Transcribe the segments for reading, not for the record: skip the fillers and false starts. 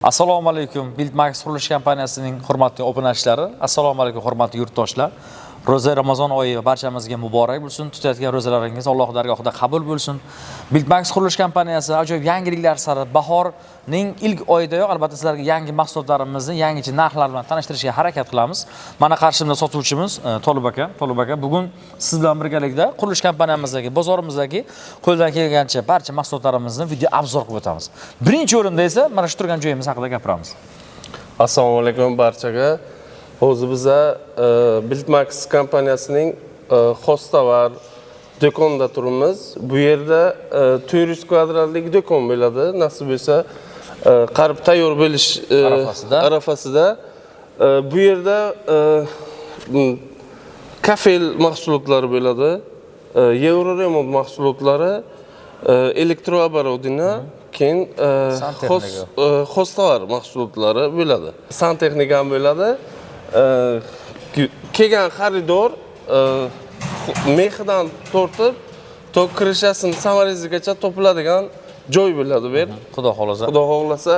Assalomu alaykum, Buildmax qurilish kompaniyasining hurmatli obunachilari. Assalomu alaykum, hurmatli yurtdoshlar. Ro'za Ramazon oyi barchamizga muborak bo'lsin. Tutayotgan ro'zalaringiz Alloh dargohida qabul bo'lsin. Buildmax qurilish kompaniyasi ajoyib yangiliklar sari bahorning ilk oyidayoq albatta sizlarga yangi mahsulotlarimizni yangicha narxlar bilan tanishtirishga harakat qilamiz. Mana qarshimda sotuvchimiz Tolib aka. Tolib aka, bugun siz bilan birgalikda qurilish kompaniyamizdagi, bozorimizdagi qo'ldan kelgancha barcha mahsulotlarimizni video обзор qilib o'tamiz. Birinchi o'rinda esa mana shu turgan joyimiz haqida gapiramiz. Assalomu alaykum barchaga. Hozir biza Buildmax kompaniyasining Xostavar do'konida turibmiz. Bu yerda 400 kvadratlik do'kon bo'ladi. Nasib bo'lsa, qarib tayyor bo'lish arafasida. Arafasida. Bu yerda kafel mahsulotlari bo'ladi. Evroremont mahsulotlari, электрооборудование, keyin santexnika. Xostavar mahsulotlari bo'ladi. Santexnika ham bo'ladi. Kelgan xaridor mexidan tortib to крыша sini саморез igacha topiladigan joy bo'ladi bu yer. Xudo xohlasa. Xudo xohlasa,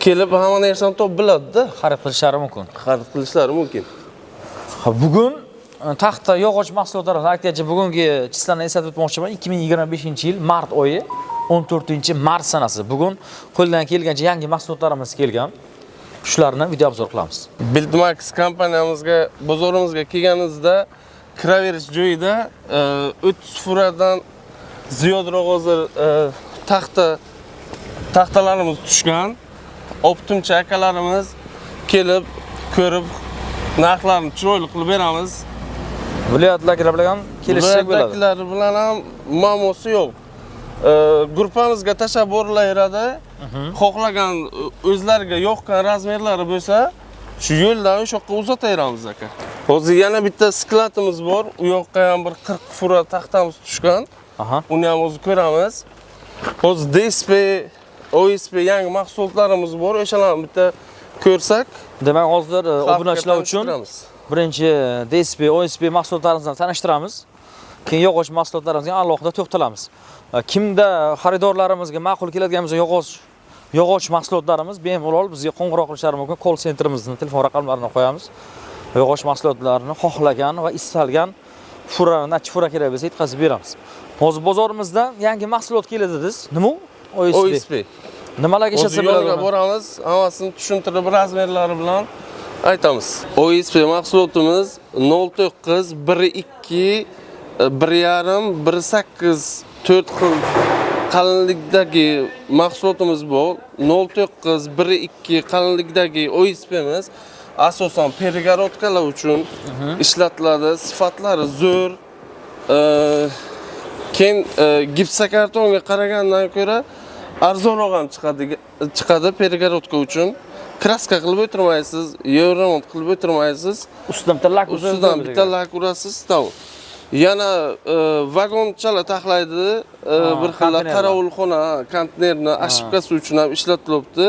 kelib hamma narsani topib biladi-da. Xarid qilishlari mumkin. Xarid qilishlari mumkin. Ha, bugun taxta, yog'och mahsulotlari aytgancha bugungi числа ni eslatib o'tmoqchiman. 2025-yil mart oyi 14 mart sanasi. Bugun qo'ldan kelgancha yangi mahsulotlarimiz kelgan. Shularni video обзор qilamiz. Buildmax kompaniyamizga, bozorimizga kelganingizda kiraverish joyida 30 furadan ziyodroq hozir taxtalarimiz tushgan. Оптом chi akalarimiz kelib ko'rib, narxlarni chiroyli qilib beramiz. Viloyatlarga bilan ham kelishsak bo'ladi. Viloyatdagilar bilan ham muammosi yo'q. Gruppamizga tashlab borilaveradi. Xohlagan, o'zlariga yoqqan размер lari bo'lsa, shu yo'ldan o'sha yoqqa uzataveramiz, aka. Hozir yana bitta склад imiz bor. U yoqqa ham bir 40 fura taxtamiz tushgan. Uni ham o'zi ko'ramiz. Hozir DSP, OSP yangi mahsulotlarimiz bor. O'shalarni bitta ko'rsak, Demak, hozir xalqqa obunachilar uchun tanishtiramiz. Birinchi DSP, OSP mahsulotlarimizni tanishtiramiz. Keyin yog'och mahsulotlarimizga alohida to'xtalamiz. Kimda xaridorlarimizga ma'qul keladigan bo'lsa yog'och mahsulotlarimiz bemalol bizga qo'ng'iroq qilishlari mumkin. Call centerimizni telefon raqamlarini qo'yamiz. Yog'och mahsulotlarini xohlagan va istalgan furani, necha fura kerak bo'lsa yetkazib beramiz. Hozir bozorimizda yangi mahsulot keldi dedingiz. Nima u? OSB. OSP. Nimalarga Hozir ishlatsa yo'lga bo'ladi? Boramiz, hammasini tushuntirib, размер lari bilan aytamiz. OSP mahsulotimiz 0.9, 1.2, 1.5, 1.8, 4 xil qalinlikdagi mahsulotimiz bor. 0.9, 1.2 qalinlikdagi OSPmiz asosan перегородка lar uchun ishlatiladi. Sifatlari zo'r. Keyin gipsokartonga qaragandan ko'ra arzonroq ham chiqadi перегородка uchun. Краска qilib o'tirmaysiz, yevremont qilib o'tirmaysiz. Ustidan bitta lak Ustidan bitta lak urasiz, tamom. Yana vagonchalar taxlaydi, bir xil konteynerlar. Qorovulxona, konteynerni ошибка si uchun ham ishlatilyapti.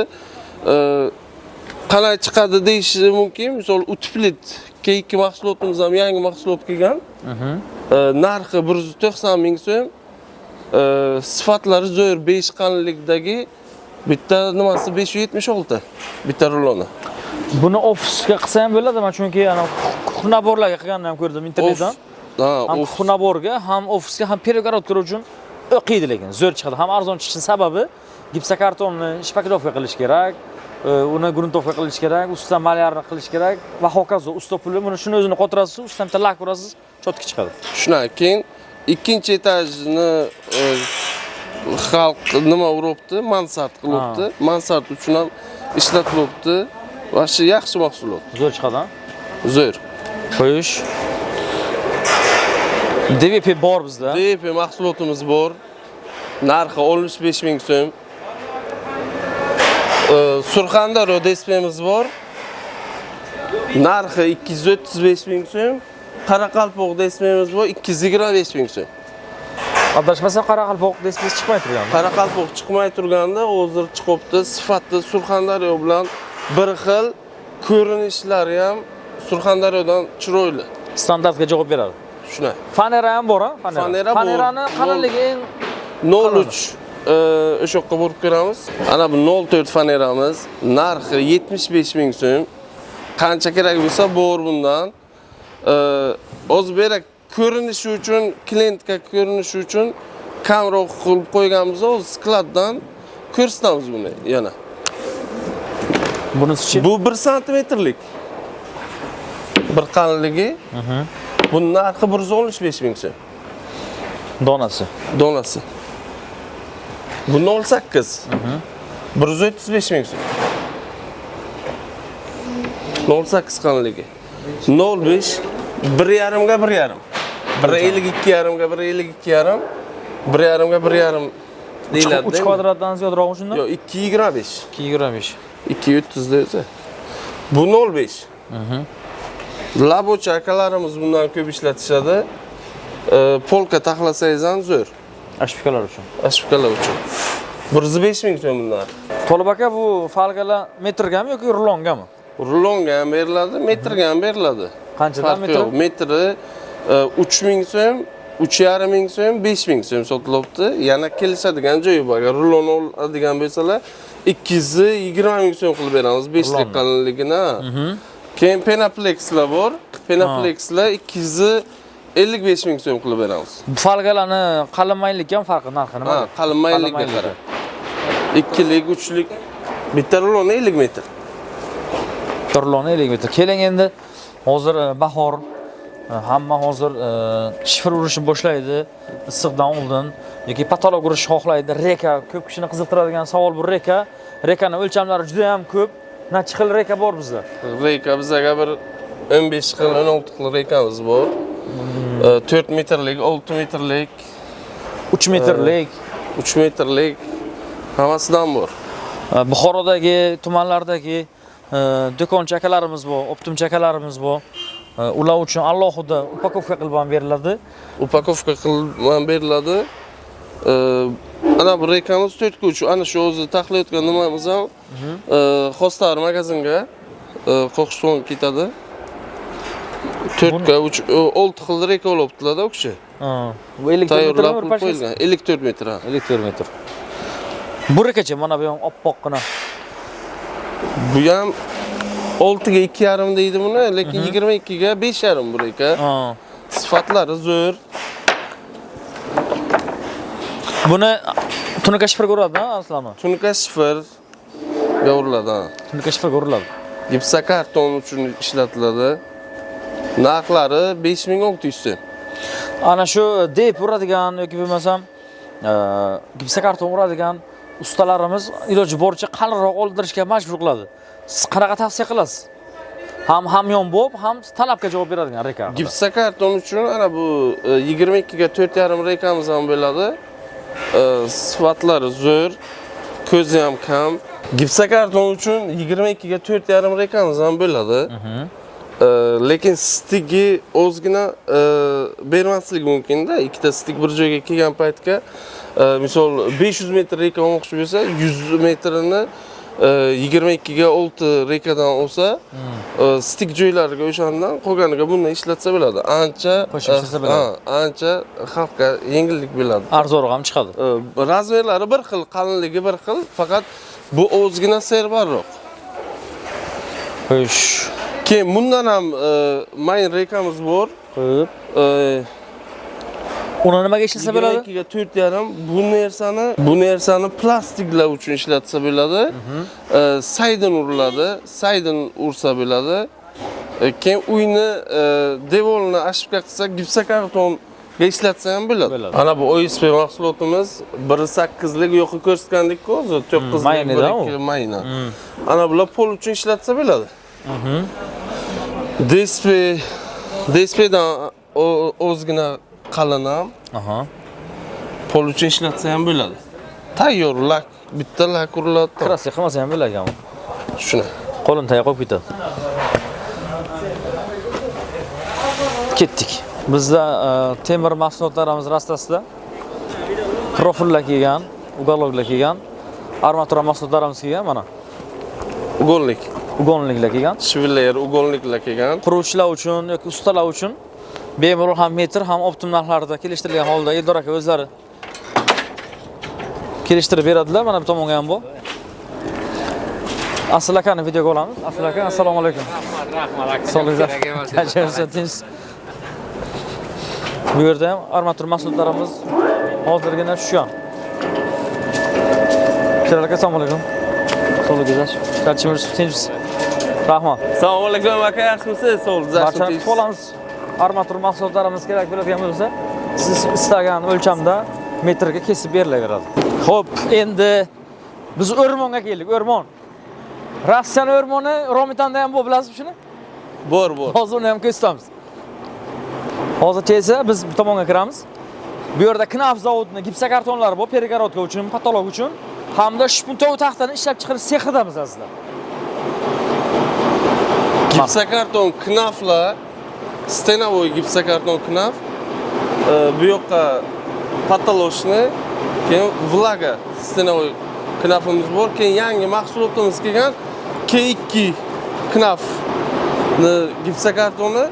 Qalay chiqadi deyishi mumkin. Misol, утеплит K2 mahsulotimiz ham yangi mahsulot kelgan. Narxi 190 ming so'm. Sifatlari zo'r, 5 qalinlikdagi bitta nimasi 576 bitta ruloni. Buni ofisga qilsa ham bo'ladi, man chunki ana кухнабор larga qilganini ham ko'rdim internetdan. Ha, Ham ofis. Кухнабор ga, ham ofisga, ham перегородка uchun o'qiydi, lekin zo'r chiqadi. Ham arzon chiqishi sababi gipsokartonni шпаклёвка qilish kerak, uni грунтовка qilish kerak, ustidan маляр ni qilish kerak va hokazo. Usta puli buni shuni o'zini qotirasiz, ustidan bitta lak urasiz, чётко chiqadi. Shundan keyin ikkinchi etajni xalq nima uribdi, mansard qilibdi. Mansard uchun ham ishlatilyapti. Va shu yaxshi mahsulot. Zo'r chiqadi, ha? Zo'r. Qo'yish. DVP bor bizda. DP mahsulotimiz bor. Narxi 65 ming so'm. Surxondaryo DSPmiz bor. Narxi 235 ming so'm. Qoraqalpoq DSPmiz bor, 225 ming so'm. Adashmasam, Qoraqalpoq DSP chiqmay turgan. Qoraqalpoq chiqmay turganda hozir chiqibdi. Sifati Surxondaryo bilan bir xil, ko'rinishlari ham Surxondaryodan chiroyli. Standartga javob beradi. Shunday. Fanera ham bor, ha? Fanera. Fanera bor. Fanerani qalinligi eng 0.3. O'sha yoqqa borib ko'ramiz. Ana bu 0.4 faneramiz. Narxi 75 ming so'm. Qancha kerak bo'lsa bor bundan. Hozir bu yerga ko'rinishi uchun, klientga ko'rinishi uchun kamroq qilib qo'yganmiz, hozir skladdan ko'rsatamiz buni yana. Bunisichi? Bu 1 santimetrlik. Bir qalinligi. Bunun narxi 115 ming so'm. Donasi. Donasi. Bu 0.8. 135 ming so'm. 0.8 qalinligi. 0.5 1.5 ga 1.5. 1.52,5 ga 1.52,5. 1.5 ga 1.5 deyiladi. 3 kvadratdan ziyodroq shunda? Yo'q, 2.25. 2.25. 2.30 da o'zi. Bu 0.5. Labochi akalarimiz bundan ko'p ishlatishadi. Polka taxlasangiz ham zo'r. Ashpikalar uchun. Ashpikalar uchun. 105 ming so'm bunlar. Tolib aka, bu falgalar metrgami yoki rulongami? Rulonga ham beriladi, metrga ham beriladi. Qanchadan metr? Yo'q, metri 3 ming so'm, 3,5 ming so'm, 5 ming so'm sotilyapti. Yana kelishadigan joyi bor. Agar rulon oladigan bo'lsalar, 220 ming so'm qilib beramiz 5 lik qalinligini. Keyin penaplexlar bor. Penaplexlar 255 ming so'm qilib beramiz. Falgalarni qalinmaylikka ham farqi, narxi nima? Ha, qalinmaylikka qarab. 2lik, 3lik bitta rulon 50 metr. Bitta rulon 50 metr. Keling endi hozir bahor, hamma hozir shifr urishni boshlaydi, issiqdan oldin yoki patolog urishni xohlaydi. Reka ko'p kishini qiziqtiradigan savol bu reka. Rekani o'lchamlari juda ham ko'p. Necha xil reka bor bizda? Reka bizaga bir 15 xil, 16 xil rekamiz bor. 4 metrlik, 6 metrlik, 3 metrlik, 3 metrlik hammasidan bor. Buxorodagi, tumanlardagi do'konchi akalarimiz bor, optimchi akalarimiz bor. Ular uchun alohida upakovka qilib ham beriladi. Upakovka qilib ham beriladi. Ana bu rekamiz 4 ga 3. Ana shu o'zi taxlayotgan nimamiz ham Xostar magazinga Qo'qishton ketadi. 4 ga 3, 6 xil reka olibdilar-da u kishi. Bu 54 Tayyorlab metrmi? qilib qo'yilgan. 54 metr. Ha. 54 metr. Bu rekachi mana bu ham oppoqqina. Bu ham 6 ga 2,5 deydi buni, lekin 22 ga 5,5 bu reka. Sifatlari zo'r. Buni tunuka shifrga uriladi, ha, aslami? Tunuka shifrga uriladi, ha. Tunuka shifrga uriladi. Gipsokarton uchun ishlatiladi. Narxlari 5600 so'm. Ana shu deb uradigan yoki bo'lmasam gipsokarton uradigan ustalarimiz iloji boricha qalinroq oldirishga majbur qiladi. Siz qanaqa tavsiya qilasiz? Ham hamyon bo'lib, ham talabga javob beradigan reka. Gipsokarton uchun ana bu 22 ga 4,5 rekamiz ham bo'ladi. Sifatlari zo'r, ko'zi ham kam. Gipsokarton uchun 22 ga 4,5 rekamiz ham bo'ladi. Lekin stigi ozgina bermasligi mumkin-da. Ikkita stig bir joyga kelgan paytga, misol 500 metr reka olmoqchi bo'lsa, 100 metrini 22 ga 6 rekadan olsa, stig joylariga o'shandan, qolganiga bundan ishlatsa bo'ladi. Ancha Qo'shib ishlatsa bo'ladi. Ha, ancha xalqqa yengillik bo'ladi. Arzonroq ham chiqadi. Razmerlari bir xil, qalinligi bir xil, faqat bu ozgina serbarroq. Xo'sh. Keyin bundan ham mayin rekamiz bor. Xo'p. Uni nimaga ishlatsa bo'ladi? 22 ga 4,5 bu narsani plastiklar uchun ishlatsa bo'ladi. Saydin uriladi, saydin ursa bo'ladi. Keyin uyni devorni ashibka qilsa, gipsokartonga ishlatsa ham bo'ladi. Bo'ladi. Ana bu OSB mahsulotimiz 1.8lik yo'qi ko'rsatgandik-ku o'zi, 9lik Mayinida u. 1.2 mayna. Ana bular pol uchun ishlatsa bo'ladi. DSP DSPdan ozgina qalin ham pol uchun ishlatsa ham bo'ladi. Tayyor lak, bitta lak uriladi. Kraska qilmasa ham bo'ladi ekan. Shuni. Qo'lini tayoq qo'yib ketadi. Ketdik. Bizda temir mahsulotlarimiz rastasida profillar kelgan, uголокlar kelgan, armatura mahsulotlarimiz kelgan mana. Угольник. Угольник lar kelgan. Shveller угольник lar kelgan. Quruvchilar uchun yoki ustalar uchun bemalol ham metr ham optim narxlarda kelishtirilgan holda Eldor aka o'zlari Kelishtirib beradilar. Mana bu tomonga ham bu. Asl akani videoga olamiz. Asl aka, assalomu alaykum. Rahmat, rahmat aka. Sog'ligingiz tinch. Bu yerda ham armatur mahsulotlarimiz hozirgina tushgan. Sherali aka, assalomu alaykum. Sog'ligingiz yaxshi. Tinchmisiz? Rahmat. Assalomu alaykum aka, yaxshimisiz? Sog'ligingiz Barchani kutib olamiz. Armatur mahsulotlarimiz kerak bo'ladigan bo'lsa, siz istagan o'lchamda metrga kesib berilaveradi. Xo'p, endi biz o'rmonga keldik, o'rmon. Rossiyani o'rmoni Romitanda ham bu, bilasizmi shuni? Bor, bor. Hozir uni ham ko'rsatamiz. Hozircha esa biz bu tomonga kiramiz. Bu yerda Knauf zavodini gipsokartonlari bor, перегородка uchun, patolog uchun hamda shpuntov taxtani ishlab chiqarish sexidamiz azizlar. Gipsokarton knaflar, stenovoy gipsokarton knaf. Bu yoqqa patoloshni, keyin vlaga stenovoy knafimiz bor. Keyin yangi mahsulotimiz kelgan K2 knafni gipsokartoni.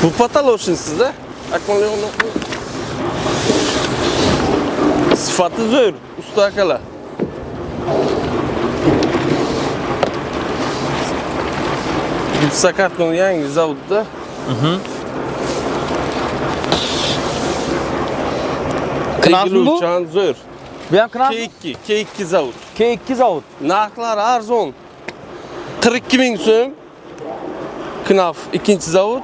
Bu patoloshnisizda. Sifati zo'r, usta akalar. Gipsokarton yangi zavodda. Knafmi bu? Egiluvchan zo'r. Bu ham Knauf? K2, K2 zavod. K2 zavod. Narxlari arzon. 42 ming so'm. Knauf ikkinchi zavod.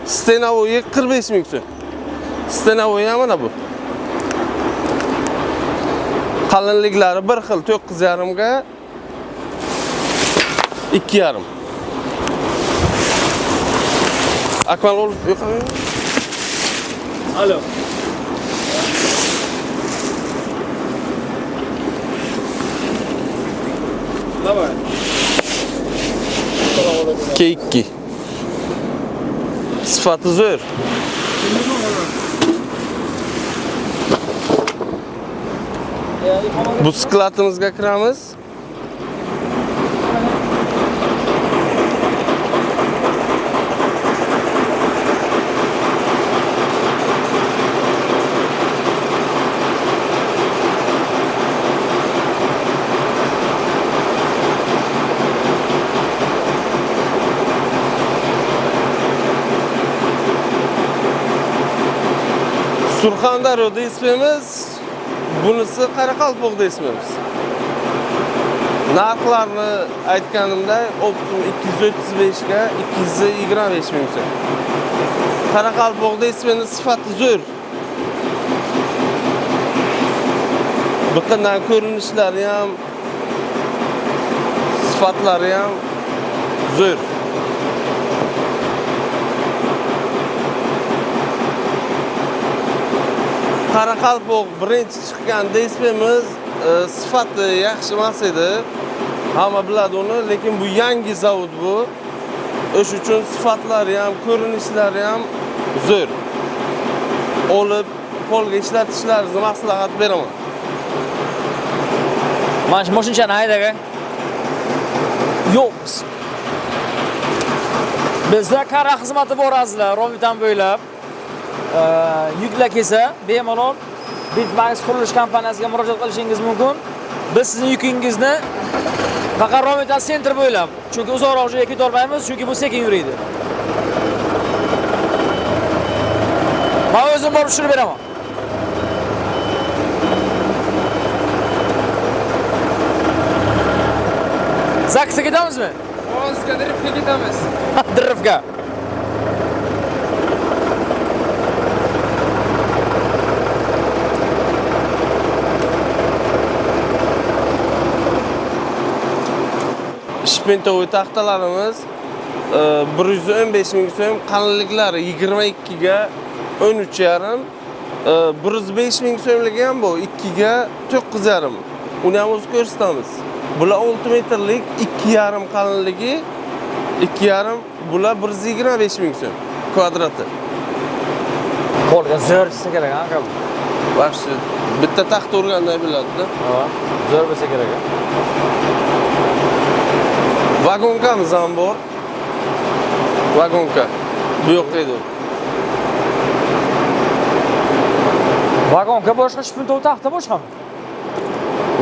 Stenovoyi 45 ming so'm. Stenovoyi ham mana bu. Qalinliklari bir xil, 9,5 ga 2,5. Akmal olib yo'qami? Alo. Давай. K2. Sifati zo'r. Bu skladimizga kiramiz. Surxondaryo DSP'miz, bunisi Qoraqalpoq DSP'miz. Narxlarni aytganimda, Optum 235 ga 225 ming so'm. Qoraqalpoq DSP'ning sifati zo'r. Biqindan ko'rinishlari ham, sifatlari ham zo'r. Qoraqalpoq birinchi chiqqan DSP'miz sifati yaxshi emas edi. Hamma biladi uni, lekin bu yangi zavod bu. O'sha uchun sifatlari ham, ko'rinishlari ham zo'r. Olib qo'lga ishlatishlaringizni maslahat beraman. Mana shu mashinchani haydaga. Yo'q. Bizda kara xizmati bor azizlar, Romitan bo'ylab. Yuklar kelsa, bemalol Bitmax qurilish kompaniyasiga murojaat qilishingiz mumkin. Biz sizning yukingizni faqat Romitan sentr bo'ylab, chunki uzoqroq joyga keta olmaymiz, chunki bu sekin yuriydi. Men o'zim borib tushirib beraman. Zaksga ketamizmi? Hozirga driftga ketamiz. Driftga. Shpintovoy taxtalarimiz 115 ming so'm, qalinliklari 22 ga 13,5, 105 ming so'mligi ham bu 2 ga 9,5. Uni ham o'zi ko'rsatamiz. Bular 6 metrlik 2,5 qalinligi, 2,5, bular 125 ming so'm kvadrati. Qo'lga zo'r tushsa kerak, ha, bu. Вообще bitta taxta urganday bo'ladi-da. Ha, zo'r bo'lsa kerak. Vagonkamiz ham bor. Vagonka. Bu yoqqa edi. Vagonka boshqa, shpuntov taxta boshqami?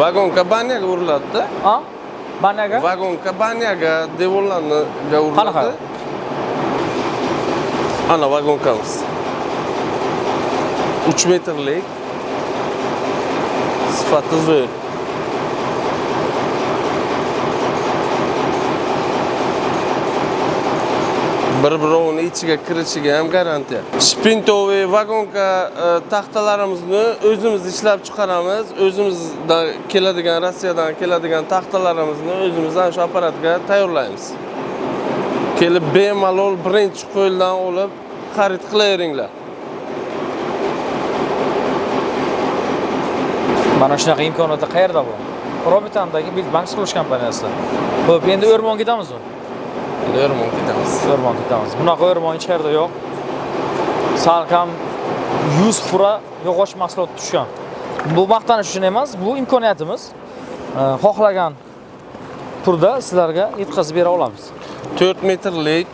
Vagonka banyaga uriladi-da. Ha? Banyaga? Vagonka banyaga, devorlarga uriladi. Qanaqa? Ana vagonkamiz. 3 metrlik. Sifati zo'r. Bir-birovini ichiga kirishiga ham garantiya. Shpintoviy vagonka taxtalarimizni o'zimiz ishlab chiqaramiz. O'zimizdan keladigan, Rossiyadan keladigan taxtalarimizni o'zimiz ham shu apparatga tayyorlaymiz. Kelib bemalol birinchi qo'ldan olib xarid qilaveringlar. Mana shunaqa imkoniyatlar qayerda bu? Robitandagi Buildmax qurilish kompaniyasi. Xo'p, endi o'rmonga ketamizmi? Endi o'rmonga ketamiz. O'rmonga ketamiz. Bunaqa o'rmon hech yerda yo'q. Salkam 100 fura yog'och mahsulot tushgan. Bu maqtanish uchun emas, bu imkoniyatimiz. Xohlagan turda sizlarga yetkazib bera olamiz. 4 metrlik,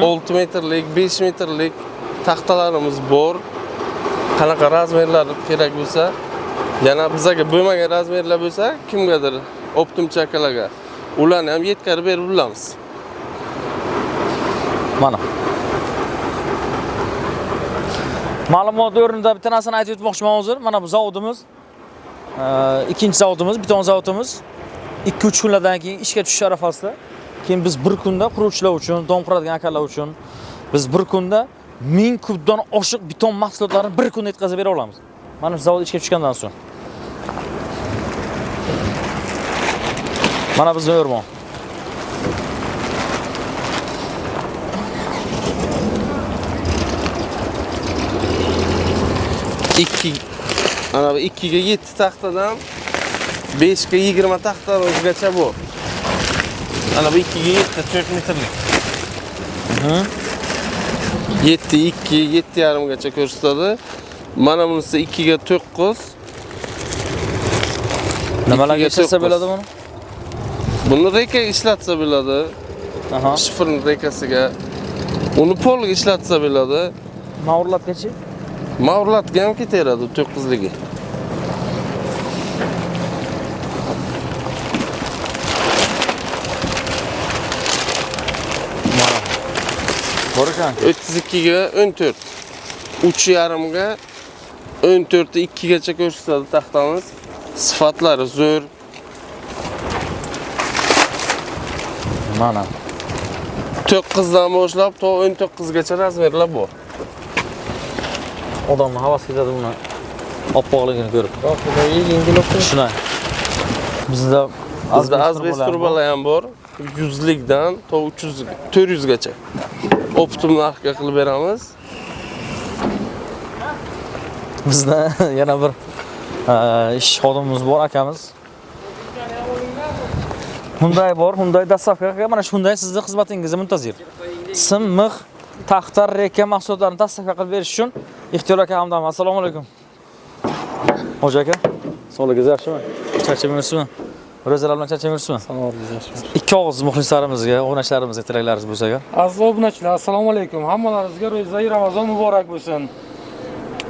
6 metrlik, 5 metrlik taxtalarimiz bor. Qanaqa razmerlar kerak bo'lsa, yana bizaga bo'lmagan razmerlar bo'lsa, kimgadir optimchi akalarga ularni ham yetkazib berib olamiz. Mana. Ma'lumot o'rnida bitta narsani aytib o'tmoqchiman hozir. Mana bu zavodimiz, ikkinchi zavodimiz, beton zavodimiz 2-3 kunlardan keyin ishga tushish arafasida. Keyin biz bir kunda quruvchilar uchun, dom quradigan akalar uchun biz bir kunda 1000 kubdan oshiq beton mahsulotlarini bir kunda yetkazib bera olamiz. Mana shu zavod ishga tushgandan so'ng. Mana bizning o'rmon. 2, ana bu 2ga 7 taxtadan 5ga 20 taxtalargacha bu. Ana bu 2ga 7 4 metrlik. 7 2 7 yarimgacha ko'rsatadi. Mana bunisi 2ga 9. Nimalarga Ikkiga ishlatsa to'qqiz. bo'ladi buni? Buni reka ishlatsa bo'ladi. Shifrni rekasiga. Uni polga ishlatsa bo'ladi. Mavrlatgachi? Mavrlatga ham ketaveradi 9ligi. Mana. Bor ekan. 32ga 14. Uch yarimga 14 ikkigacha ko'rsatadi taxtamiz. Sifatlari zo'r. Mana. 9dan boshlab to 19gacha razmerlar bor. Odamning havasi ketadi buni oppoqligini ko'rib. Shunday. Bizda Bizda azbest trubalar ham bor. 100likdan to 300, 400gacha. Optim narxga qilib beramiz. Bizda yana bir ish xodimimiz bor, akamiz. Hyundai bor, Hyundai dastavka. Mana shunday sizni xizmatingizga muntazir. Sim, mix, taxta, reka mahsulotlarini dastavka qilib berish uchun Ixtiyor aka hamdam. Assalomu alaykum. Hoji aka, sog'ligingiz yaxshimi? Charchamayapsizmi? Ro'zalar bilan charchamayapsizmi? Salomat yaxshimi. Ikki og'iz muxlislarimizga, obunachilarimizga tilaklaringiz bo'lsa agar. Aziz obunachilar, assalomu alaykum. Hammalaringizga ro'zai Ramazon muborak bo'lsin.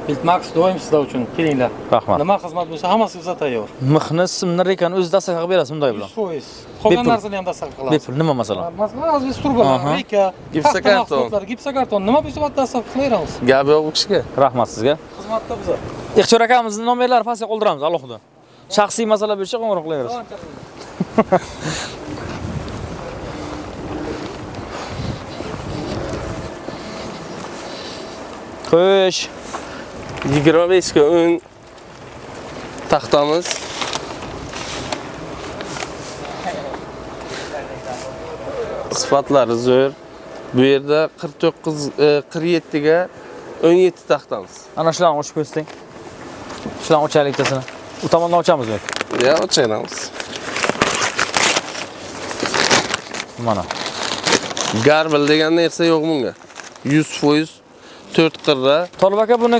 Buildmax doim sizlar uchun. Kelinglar. Rahmat. Nima xizmat bo'lsa hammasi bizda tayyor. Mixni, simni, rekani o'zi dastavka qilib berasiz bunday bilan. 100%. Qolgan Bepul. narsani ham dastavka qilamiz. Bepul nima masalan? Masalan, azbest turbalar, reka, Gipsokarton. mahsulotlari, gipsokarton, nima bo'lsa dastavka qilaveramiz. Gap yo'q u kishiga. Rahmat sizga. Xizmatda biza. Ixtiyor akamizning nomerlari pastga qoldiramiz alohida. Shaxsiy masala bo'lsa qo'ng'iroq qilaverasiz. Xo'sh. 25 ga 10 taxtamiz. Sifatlari zo'r. Bu yerda 49, 47 ga 17 taxtamiz. Ana shularni ochib ko'rsating. Shularni ochaylik bittasini. U tomondan ochamiz yoki? Ya, ochamiz. Mana. Garbel degan narsa yo'q bunga. 100% 4 qirra. Tolib aka, buni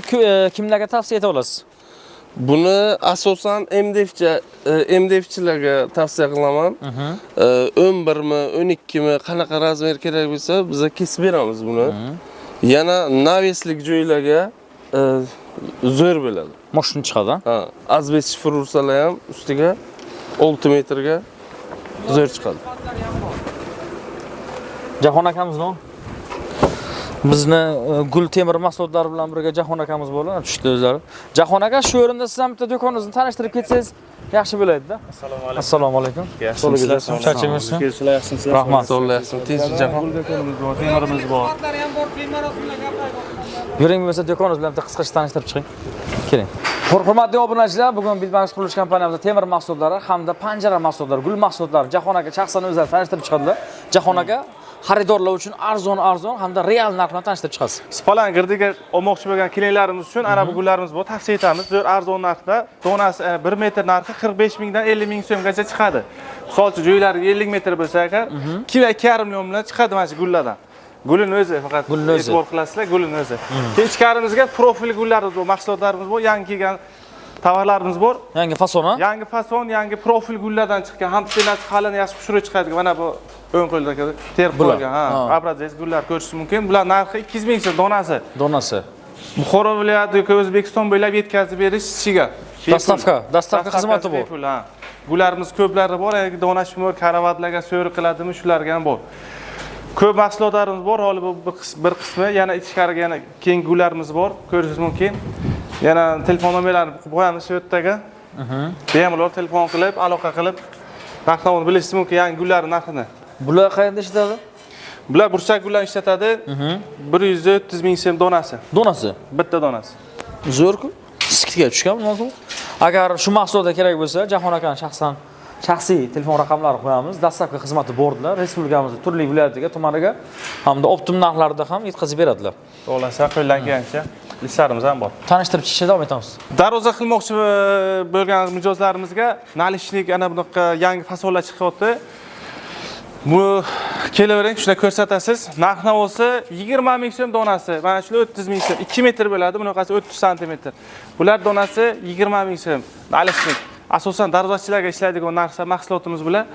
kimlarga tavsiya eta olasiz? Buni asosan MDFchilarga tavsiya qilaman. 11 mi, 12 mi, qanaqa razmer kerak bo'lsa, biz kesib beramiz buni. Yana naveslik joylarga zo'r bo'ladi. Moshina chiqadi. Ha, azbest shifr ursalar ham ustiga 6 metrga zo'r chiqadi. Jahon akamiz no? Bizni gul temir mahsulotlari bilan birga Jahon akamiz bo'ladi, tushdi o'zlari. Jahon aka, shu o'rinda siz ham bitta do'koningizni tanishtirib ketsangiz yaxshi bo'ladi-da. Assalomu alaykum. Assalomu alaykum. Yaxshimisizlar? Charchamayapsizmi? Kelsinlar, yaxshimisizlar? Rahmat. Sog'layapsan, tinch Jahon. Gul do'konimiz bor, temirimiz bor. Yuring bo'lmasa do'koningiz bilan bitta qisqacha tanishtirib chiqing. Keling. Hurmatli obunachilar, bugun Bilbank qurilish kompaniyamizda temir mahsulotlari hamda panjara mahsulotlari, gul mahsulotlari Jahon aka shaxsan o'zlari tanishtirib chiqadilar. Jahon aka xaridorlar uchun arzon hamda real narx bilan tanishtirib chiqasiz. Spalan girdiga olmoqchi bo'lgan kelinlarimiz uchun ana bu gullarimiz bor, tavsiya etamiz. Zo'r arzon narxda, donasi 1 metr narxi 45 mingdan 50 ming so'mgacha chiqadi. Misol uchun joylari 50 metr bo'lsa agar 2-2,5 million bilan chiqadi mana shu gullardan. Gulini o'zi faqat e'tibor qilasizlar, gulini o'zi. Keyin ichkarimizga profil gullarimiz bor, mahsulotlarimiz bor, yangi kelgan tovarlarimiz bor. Yangi fason, ha? Yangi fason, yangi profil gullardan chiqqan, ham stenasi qalin, yaxshi pishirib chiqadigan. Mana bu o'ng qo'ldagi terib qo'yilgan, ha, obrazец gullar ko'rishingiz mumkin. Bular narxi 200 ming so'm donasi. Donasi. Buxoro viloyati yoki O'zbekiston bo'ylab yetkazib berish ishiga. Dostavka xizmati bor. Bepul, ha. Gullarimiz ko'plari bor, yoki dona shumor karavatlarga so'ri qiladimi, shularga ham bor. Ko'p mahsulotlarimiz bor, hali bu bir qismi, yana ichkariga yana keng gullarimiz bor, ko'rishingiz mumkin. Yana telefon nomerlarini qo'yamiz shu yerdagi. Bemalol telefon qilib, aloqa qilib, narx-navoni bilishingiz mumkin, yangi gullar narxini. Bular qayerda ishlatadi? Bular burchak gullarni ishlatadi. 130 ming so'm donasi. Donasi? Bitta donasi. Zo'r-ku. Skidga tushgan mumkin. Agar shu mahsulotlar kerak bo'lsa, Jahon akani shaxsan shaxsiy telefon raqamlari qo'yamiz. Dastlabki xizmati bordilar. Respublikamizning turli viloyatiga, tumaniga hamda optim narxlarda ham yetkazib beradilar. Xohlasa qo'ldan kelgancha listlarimiz ham bor. Tanishtirib chiqishda davom etamiz. Darvoza qilmoqchi bo'lgan mijozlarimizga nalishlik ana bunaqa yangi fasonlar chiqyapti. Bu kelavering, shunda ko'rsatasiz. Narx-navosi 20 ming so'm donasi. Mana shular 30 ming so'm. 2 metr bo'ladi, bunaqasi 30 santimetr. Bular donasi 20 ming so'm. Nalishlik. Asosan darvozachilarga ishlaydigan narsa mahsulotimiz bular.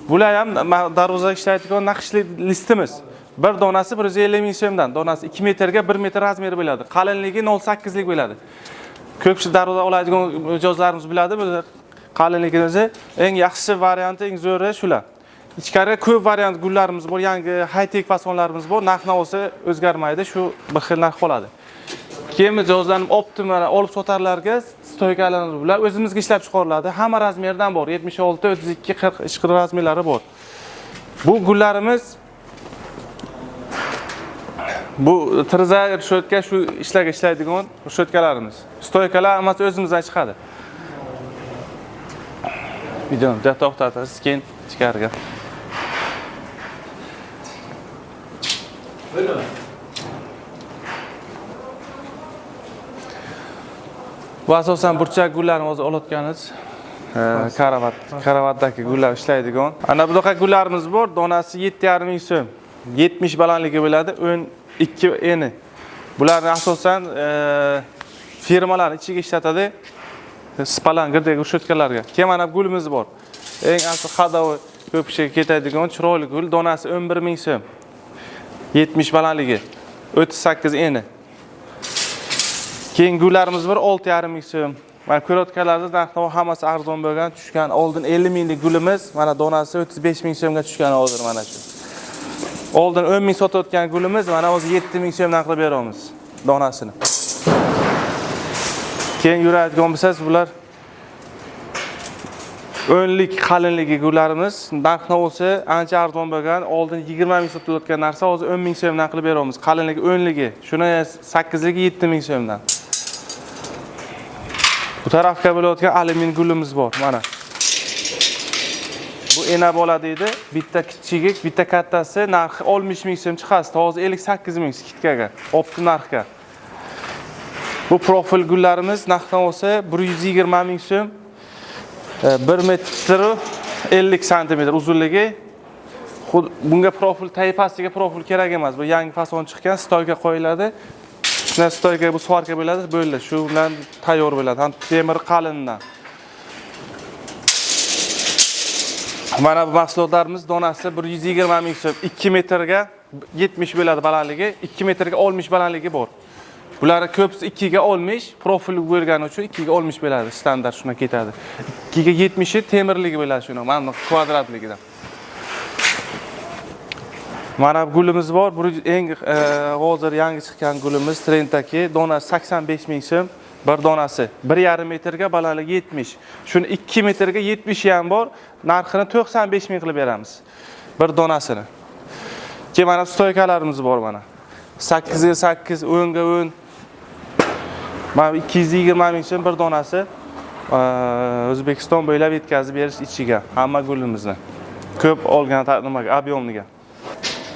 Bular ham darvozaga ishlaydigan naqshli listimiz. Bir donasi 150 ming so'mdan. Donasi 2 metrga 1 metr razmeri bo'ladi. Qalinligi 0.8 lik bo'ladi. Ko'pchilik darvoza oladigan mijozlarimiz biladi, bu qalinligini o'zi eng yaxshi varianti, eng zo'ri shular. Ichkariga ko'p variant gullarimiz bor, yangi high-tech fasonlarimiz bor. Narx-navosi o'zgarmaydi, shu bir xil narx qoladi. Keyin mijozlarning optimal olib sotarlarga stoykalarimiz bular o'zimizga ishlab chiqariladi. Hamma razmerdan bor. 76, 32, 40 ishqir razmerlari bor. Bu gullarimiz bu tirza reshotka shu ishlarga ishlaydigan reshotkalarimiz. Stoykalar hammasi o'zimizdan chiqadi. Videoni bitta to'xtatasiz, keyin ichkariga. Bu asosan burchak gullarni o'zi olayotganimiz. Karavatdagi gullar ishlaydigan. Ana bunaqa gullarimiz bor, donasi 7,5 ming so'm. 70 balandligi bo'ladi, 12 eni. Bularni asosan firmalar ichiga ishlatadi. Spalan girdagi reshotkalarga. Keyin mana bu gulimiz bor. Eng asl xadovi ko'p kishiga ketadigan chiroyli gul, donasi 11 ming so'm. 70 balandligi, 38 eni. Keyin gullarimiz bor 6,5 ming so'm. Mana ko'rayotganlaringiz narx-navo hammasi arzon bo'lgan, tushgan. Oldin 50 minglik gulimiz, mana donasi 35 ming so'mga tushgan hozir mana shu. Oldin 10 ming sotayotgan gulimiz, mana hozir 7 ming so'mdan qilib beramiz donasini. Keyin yuradigan bo'lsangiz, bular o'nlik qalinligi gullarimiz, narx-navosi ancha arzon bo'lgan. Oldin 20 ming sotilayotgan narsa hozir 10 ming so'mdan qilib beramiz. Qalinligi o'nligi, shuni 8ligi 7 ming so'mdan. Bu tarafga bo'layotgan alyumin gulimiz bor, mana. Bu ena bola deydi, bitta kichigi, bitta kattasi narxi 60 ming so'm chiqadi. Hozir 58 ming skidkaga, optim narxga. Bu profil gullarimiz narx-navosi 120 ming so'm. 1 metr 50 santimetr uzunligi. Xuddi bunga profil taypasiga profil kerak emas. Bu yangi fason chiqqan, stoyka qo'yiladi. Shundan stoyka bu svarka bo'ladi, bo'ldi. Shu bilan tayyor bo'ladi. Ham temir qalindan. Mana bu mahsulotlarimiz donasi 120 ming so'm, 2 metrga 70 bo'ladi balandligi, 2 metrga 60 balandligi bor. Bular ko'pisi 2 ga 60, profil bo'lgani uchun 2 ga 60 bo'ladi, standart shuna ketadi. 2 ga 70 temirligi bo'ladi shuni, mana bu kvadratligidan. Mana bu gulimiz bor, bu eng hozir yangi chiqqan gulimiz trenddagi, donasi 85 ming so'm bir donasi. 1,5 metrga balandligi 70. Shuni 2 metrga 70 ham bor, narxini 95 ming qilib beramiz. Bir donasini. Keyin mana stoykalarimiz bor mana. 8 ga 8, 10 ga 10. Mana 220 ming so'm bir donasi. O'zbekiston bo'ylab yetkazib berish ichiga hamma gulimizni. Ko'p olgan nimaga, ob'yomniga.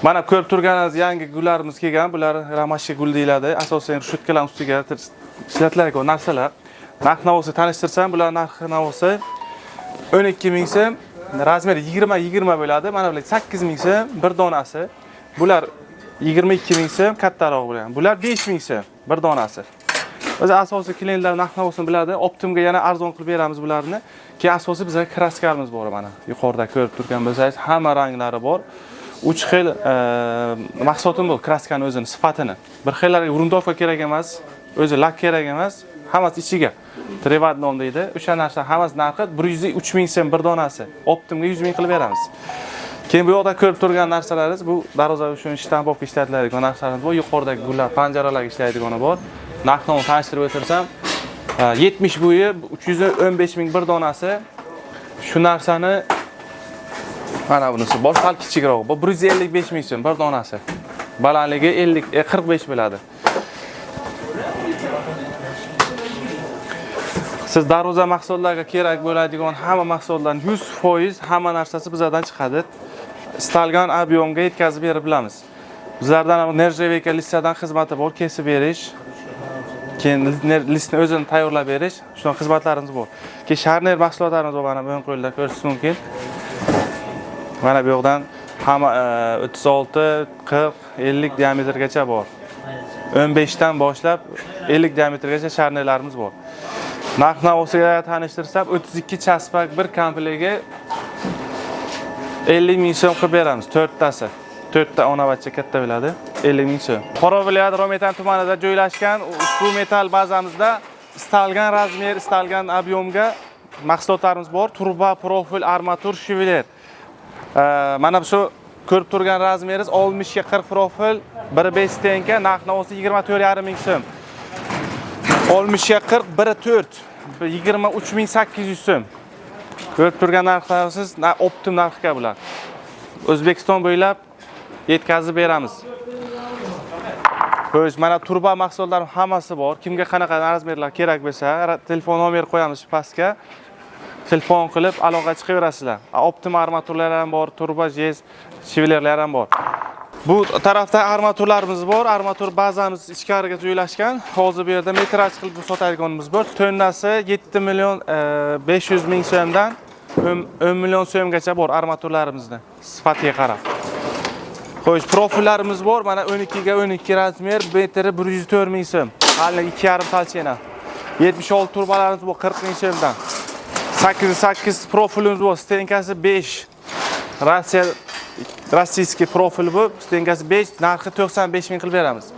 Mana ko'rib turganingiz yangi gullarimiz kelgan. Bular ramashka gul deyiladi. Asosan rishutkalar ustiga ishlatiladigan narsalar. Narx navosi tanishtirsam, bular narxi navosi 12 ming so'm, razmeri 20-20 bo'ladi. Mana bular 8 ming so'm bir donasi. Bular 22 ming so'm kattaroq bo'lgan. Bular 5 ming so'm bir donasi. O'zi asosiy klientlar narx navosini biladi. Optimga yana arzon qilib beramiz bularni. Keyin asosiy bizga kraskalarimiz bor mana. Yuqorida ko'rib turgan bo'lsangiz, hamma ranglari bor. 3 xil mahsulotim bu kraskani o'zini sifatini. Bir xillariga gruntovka kerak emas, o'zi lak kerak emas, hammasi ichiga. Trevadnom deydi. O'sha narsa hammasi narxi 103 ming so'm bir donasi. Optimga 100 ming qilib beramiz. Keyin bu yoqda ko'rib turgan narsalaringiz bu darvoza uchun shtampovka ishlatiladigan narsalarimiz bor. Yuqoridagi gullar, panjaralarga ishladigani bor. Narxini tanishtirib o'tirsam, 70 bo'yi 315 ming bir donasi. Shu narsani mana bunisi bor, sal kichikroq. Bu 155 ming so'm bir donasi. Balandligi 45 bo'ladi. Siz darvoza mahsulotlariga kerak bo'ladigan hamma mahsulotlarning 100% hamma narsasi bizlardan chiqadi. Istalgan ob'yomga yetkazib berib bilamiz. Bizlardan ham nerjeveyka listadan xizmati bor, kesib berish, keyin listni o'zini tayyorlab berish, shunaqa xizmatlarimiz bor. Keyin sharner mahsulotlarimiz bor, mana bu o'ng qo'lda ko'rishingiz mumkin. Mana bu yoqdan hamma 36, 40, 50 diametrgacha bor. 15 dan boshlab 50 diametrgacha sharnerlarimiz bor. Narx navosiga tanishtirsam, 32 chaspak bir komplekti 50 ming so'm qilib beramiz, 4 tasi. 4 ta onavachcha katta bo'ladi, 50 ming so'm. Buxoro viloyati Rometan tumanida joylashgan ushbu metal bazamizda istalgan razmer, istalgan ob'yomga mahsulotlarimiz bor. Turba, profil, armatur, shiveler. Mana shu ko'rib turgan razmeringiz 60 ga 40 profil, 1.5 stenka, narx navosi 24,5 ming so'm. 60 ga 40, 1.4, 23,800 so'm. Ko'rib turgan narxlarsiz optim narxga bular. O'zbekiston bo'ylab yetkazib beramiz. Xo'sh, mana turba mahsulotlari hammasi bor. Kimga qanaqa razmerlar kerak bo'lsa, telefon nomer qo'yamiz pastga. Telefon qilib aloqa chiqaverasizlar. Optim armaturlar ham bor, turba, jez, shivelerlar ham bor. Bu tarafda armaturlarimiz bor. Armatur bazamiz ichkariga joylashgan. Hozir bu yerda metraj qilib sotadiganimiz bor. Tonnasi 7 million 500 ming so'mdan 10 million so'mgacha bor armaturlarimizni sifatiga qarab. Xo'sh, profillarimiz bor. Mana 12 ga 12 razmer, metri 104 ming so'm. Hali 2,5 talchena. 76 turbalarimiz bor 40 ming so'mdan. 8 profilimiz bor, stenkasi 5. Rossiya rossiyskiy profil bu, stenkasi 5, narxi 95 ming qilib beramiz.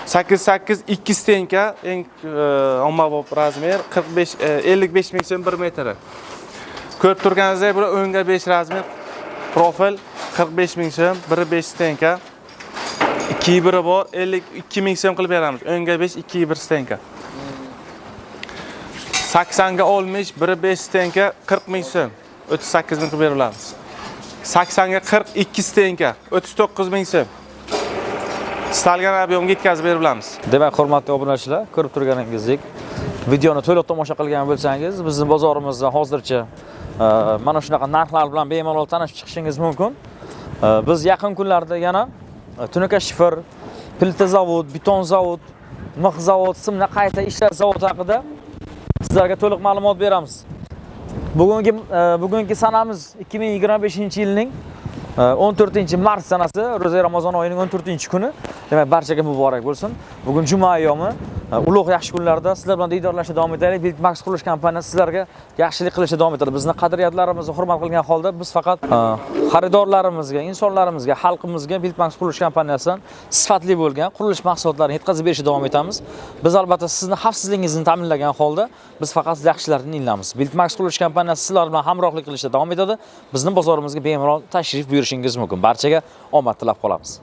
8 2 stenka eng ommabop razmer 45 55 ming so'm 1 metri. Ko'rib turganingizdek, bu 10 ga 5 razmer profil 45 ming so'm, 1.5 stenka. 2.1 bor, 52 ming so'm qilib beramiz. 10 ga 5, 2.1 stenka. 80 ga 60, 1.5 stenka 40 ming so'm, 38 ming qilib beramiz. 80 ga 42 stenka 39 ming so'm. Istalgan ob'yomga yetkazib beramiz. Demak, hurmatli obunachilar, ko'rib turganingizdek, videoni to'liq tomosha qilgan bo'lsangiz, bizning bozorimizda hozircha mana shunaqa narxlar bilan bemalol tanishib chiqishingiz mumkin. Biz yaqin kunlarda yana tunuka shifr, plita zavod, beton zavod, mix zavod, simni qayta ishlash zavodi haqida sizlarga to'liq ma'lumot beramiz. Bugungi sanamiz 2025-yilning 14 mart sanasi, Ro'za Ramazon oyining 14-kuni. Demak, barchaga muborak bo'lsin. Bugun juma ayyomi, ulug' yaxshi kunlarda sizlar bilan diydorlashda davom etaylik. Buildmax qurilish kompaniyasi sizlarga yaxshilik qilishda davom etadi. Bizni qadriyatlarimizni hurmat qilgan holda biz faqat xaridorlarimizga, insonlarimizga, xalqimizga Buildmax qurilish kompaniyasidan sifatli bo'lgan qurilish mahsulotlarini yetkazib berishda davom etamiz. Biz albatta sizni xavfsizligingizni ta'minlagan holda biz faqat yaxshilarni inlamiz. Buildmax qurilish kompaniyasi sizlar bilan hamrohlik qilishda davom etadi. Bizni bozorimizga bemalol tashrif buyurishingiz mumkin. Barchaga omad tilab qolamiz.